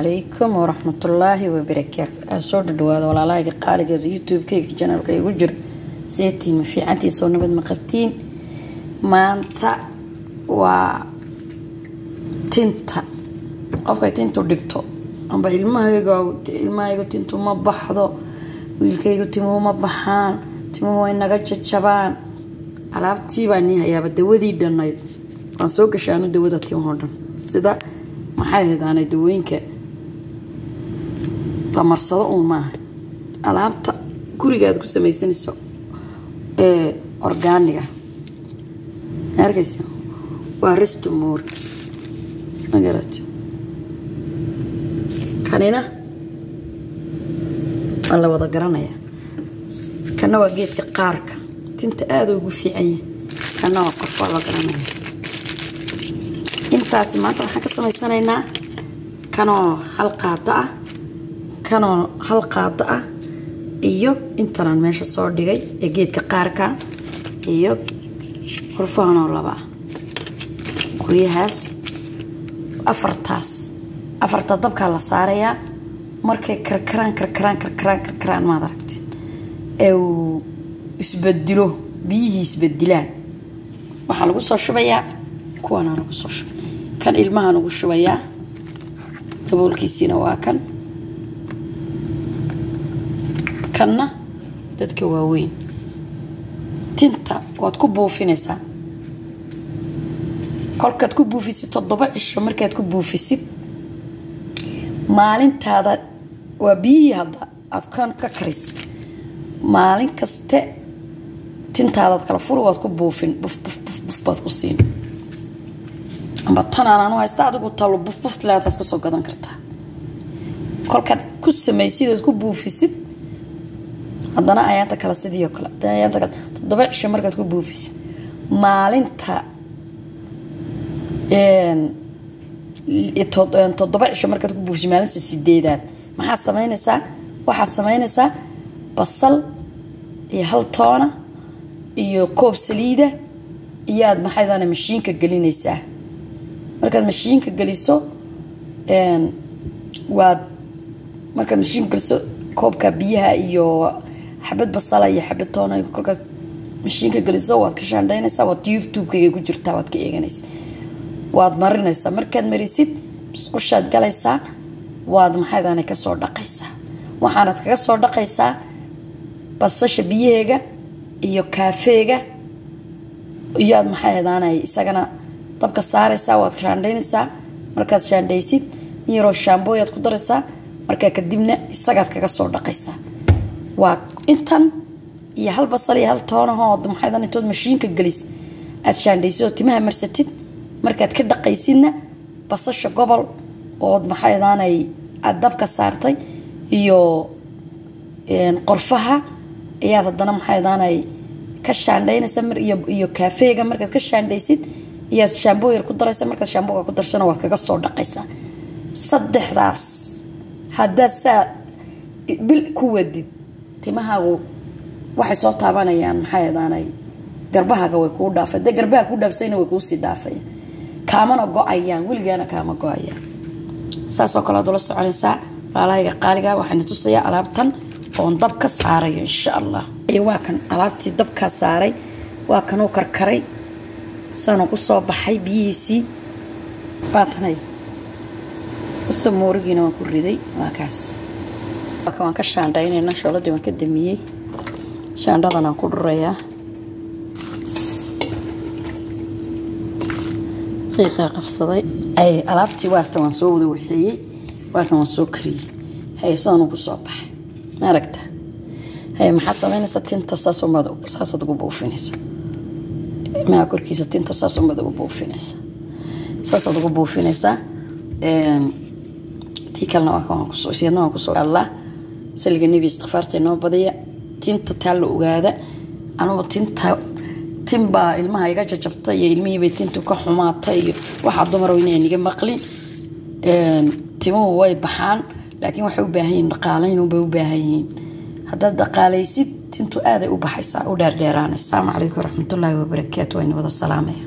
Calaykum waraxmatullaahi wabarakaatu. Soo dhadhawaada walaalahayga qaaligeeda YouTube-kayga janalka igu jira. Seetiin, ma fiicantiisa oo nabad ma qabtiin? Maanta waa tinta. Qofkay tintu dhibto amba ilmahayga tintu ma baxdo, wiilkaygu timuhu ma baxaan, timuhu way naga jajabaan. Alaabtii baa nii hayaaba, dawadii dhannayd waan soo gashaano, dawada timahoo dhan, sida maxay ahaydaanay, dawooyinka la marsado uun maaha, alaabta guriga aad ku samaysanayso ee organic-ga. Arkaysa, waa restomor, ma garat? Kanina waa la wada garanaya. Kana waa geedka qaarka, tinta aada ugu fiican yahay. Kana waa qof waa la garanaya. Intaasi maanta waxaan ka samaysanaynaa kanoo hal qaado ah, kanoo hal qaado ah, iyo intanaan meesha soo dhigay ee geedka qaarka, iyo qorfahanoo laba ah. Qoryahaas afartaas, afarta dabkaa la saarayaa. Markay karkaraan, karkaraan, karkaraan, karkaraan, maad aragti, ee uu isbedilo, biyihii isbedilaan, waxaa lagu soo shubayaa kuwanaa lagu soo shubay. Kan ilmahan ugu shubayaa, daboolkiisiina waa kan. Kanna dadka waaweyn. Tinta waad ku buufinaysaa. Kolkaad ku buufisid 7 cisho, markaad ku buufisid maalintaada, waa biyihii hadda aad kan ka karis, maalin kaste tintaadaad kala furi, waad ku buufin, buf buf buf buf baad ku siin. Amba tan aanaan u haysta, adigu talo buf buf leedaas ka soo gadan kartaa. Kolkaad ku samaysid ood ku buufisid, haddana ayaanta kale sidii oo kale, ayaanta kale, 7 cisho markaad ku buufisid, maalinta 7 cisho markaad ku buufisid, maalinta sideedaad maxaad samaynaysaa? Waxaad samaynaysaa basal iyo hal toona iyo koob saliida iyoaad maxaydana mashiinka gelinaysaa. Markaad mashiinka geliso, waad markaad mashiinka geliso koobka biyaha iyo xabad basala iyo xabad toona, kolkaad mashiinka geliso, waad ka shaandhaynaysaa. Waad YouTube-kayga ku jirtaa, waad ka eeganaysaa, waad marinaysaa. Markaad marisid, musqushaad galaysaa, waad maxaydana kasoo dhaqaysaa. Waxaanad kaga soo dhaqaysaa basasha biyaheega iyo kaafeega iyo aad maxay hadaanay isagana dabka saaraysaa, waad shaandhaynaysaa. Markaad shaandhaysid, in yaroo shaambooyaad ku daraysaa. Markaa kadibna isagaad kaga soo dhaqaysaa. Waa intan iyo hal basal iyo hal toonahoo maxaydan intood mashiinka gelis aad shaandhaysid oo timaha marsatid. Markaad ka dhaqaysidna, basasha gobol ood maxay hadaanay aad dabka saartay iyo qorfaha ayaad haddana maxay hadaanay ka shaandhaynaysa iyo kaafeega. Markaad ka shaandhaysid iyaad shaamboo yar ku daraysa. Markaad shaambooga ku darsana, waad kaga soo dhaqaysaa. Saddexdaas haddaad saa bil ku wadid, timahaagu waxay soo taabanayaan maxay hadaanay garbahaaga, way kuu dhaafay. Dee garbaha kuu dhaafsayna, way kuusii dhaafaya, kaamana go-ayaan, weligaana kaama go-ayaan. Saasoo kale aad ula soconaysaa. Walaalahayga qaaliga, waxayna tusayaa alaabtan oon dab ka saarayo insha Allah. Waa kan alaabtii dabkaa saaray, waa kanuu karkaray, saanuu kusoo baxay biyihiisii. Waatanay usta moorigiina waan ku riday, waa kaas. Waan ka shaandhaynayna, shooladii waan ka damiyey, shaandhadan aan ku dhurayaa. Qiiqaa qabsaday. Alaabtii waatan, waan soo wada waxeeyey, waa kan, waan soo kariyey. Hay, saanuu kusoo baxay, ma aragta? Hay, maxaad samaynaysaa? Tinta saas saasaad ugu buufinaysa ilmaha korkiisa. Tinta saas unbaad ugu buufinaysaa, saasaad ugu buufinaysaa. Tii kalena waa kan, waan kusoo siadna, waan kusoo. Allah, saliga Nebi, istikfaarta inoo badiya. Tinta taa la ogaada. Anugu tinta, tin baa ilmaha iga jajabtay iyo ilmihiibay tintu ka xumaatay iyo waxaa dumar inay niga maqlin. Timuhu way baxaan, laakiin waxay u baahan yihiin dhaqaalayn bay u baahan yihiin. Haddaad dhaqaalaysid, tintu aaday u baxaysaa, u dheerdheeraanaysa. Asalaamu calaykum waraxmatullaahi wabarakaatu. Wayna wada salaamaya.